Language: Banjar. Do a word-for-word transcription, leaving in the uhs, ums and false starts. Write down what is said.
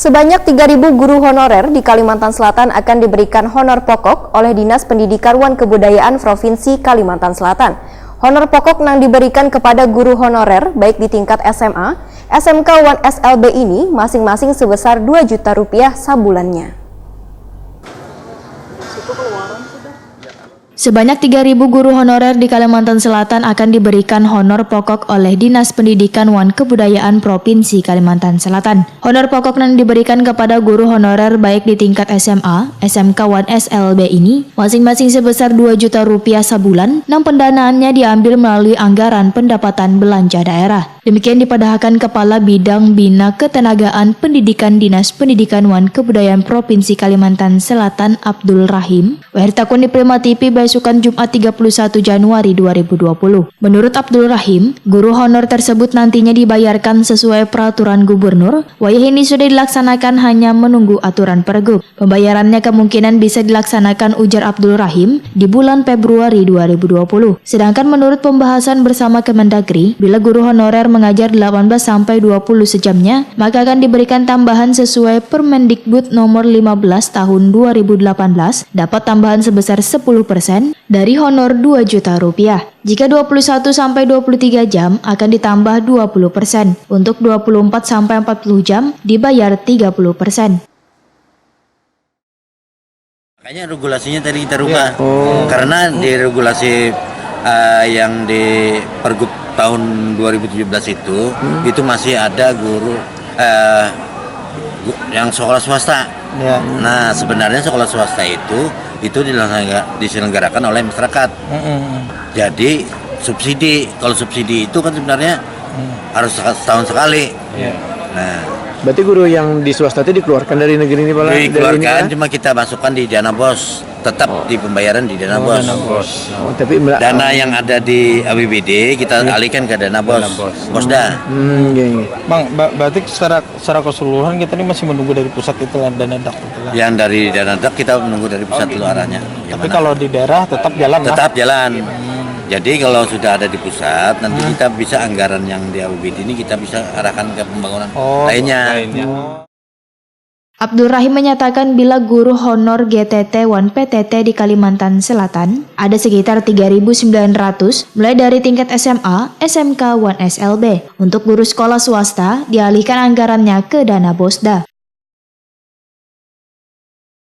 Sebanyak tiga ribu guru honorer di Kalimantan Selatan akan diberikan honor pokok oleh Dinas Pendidikan wan Kebudayaan Provinsi Kalimantan Selatan. Honor pokok nang diberikan kepada guru honorer baik di tingkat S M A, S M K wan S L B ini masing-masing sebesar dua juta rupiah sabulannya. Sebanyak tiga ribu guru honorer di Kalimantan Selatan akan diberikan honor pokok oleh Dinas Pendidikan wan Kebudayaan Provinsi Kalimantan Selatan. Honor pokok yang diberikan kepada guru honorer baik di tingkat S M A, S M K wan S L B ini masing-masing sebesar dua juta rupiah sabulan, nang pendanaannya diambil melalui anggaran pendapatan belanja daerah. Demikian dipadahakan Kepala Bidang Bina Ketenagaan Pendidikan Dinas Pendidikan wan Kebudayaan Provinsi Kalimantan Selatan Abdul Rahim, Wahid Takun di Prima T V besukan Jumat tiga puluh satu Januari dua ribu dua puluh. Menurut Abdul Rahim, guru honor tersebut nantinya dibayarkan sesuai peraturan gubernur. Wayah ini sudah dilaksanakan, hanya menunggu aturan pergub. Pembayarannya kemungkinan bisa dilaksanakan, ujar Abdul Rahim, di bulan Februari dua ribu dua puluh. Sedangkan menurut pembahasan bersama Kemendagri, bila guru honorer mengajar delapan belas sampai dua puluh sejamnya, maka akan diberikan tambahan sesuai Permendikbud nomor lima belas tahun dua ribu delapan belas, dapat tambahan sebesar sepuluh persen dari honor dua juta rupiah. Jika dua puluh satu sampai dua puluh tiga jam akan ditambah dua puluh persen, untuk dua puluh empat sampai empat puluh jam dibayar tiga puluh persen. Makanya regulasinya tadi kita rubah. Oh. Karena di regulasi eh, yang di Pergub tahun dua ribu tujuh belas itu, itu masih ada guru eh, gu- yang sekolah swasta. Ya. Nah, sebenarnya sekolah swasta itu itu dilangga- diselenggarakan oleh masyarakat. Mm-mm. Jadi subsidi, kalau subsidi itu kan sebenarnya harus setahun sekali. Ya. Nah, Berarti guru yang di swasta itu dikeluarkan dari negeri ini pala? Dari ini dikeluarkan pala? Cuma kita masukkan di dana bos, tetap di pembayaran di dana bos. Dana bos. Oh, tapi mela- Dana yang ada di A P B D kita alihkan ke dana bos, Dana bos. Bosda. Hmm, iya, iya. Bang, ba- berarti secara secara keseluruhan kita ini masih menunggu dari pusat itulah dana dak itulah. Yang dari dana dak kita menunggu dari pusat dulu arahnya. Tapi Gimana? Kalau di daerah tetap jalan lah. Tetap jalan. Jadi kalau sudah ada di pusat, nanti kita bisa anggaran yang di A P B D ini kita bisa arahkan ke pembangunan Oh, lainnya. lainnya. Abdul Rahim menyatakan bila guru honor G T T wan P T T di Kalimantan Selatan ada sekitar tiga ribu sembilan ratus, mulai dari tingkat S M A, S M K wan S L B. Untuk guru sekolah swasta dialihkan anggarannya ke dana Bosda.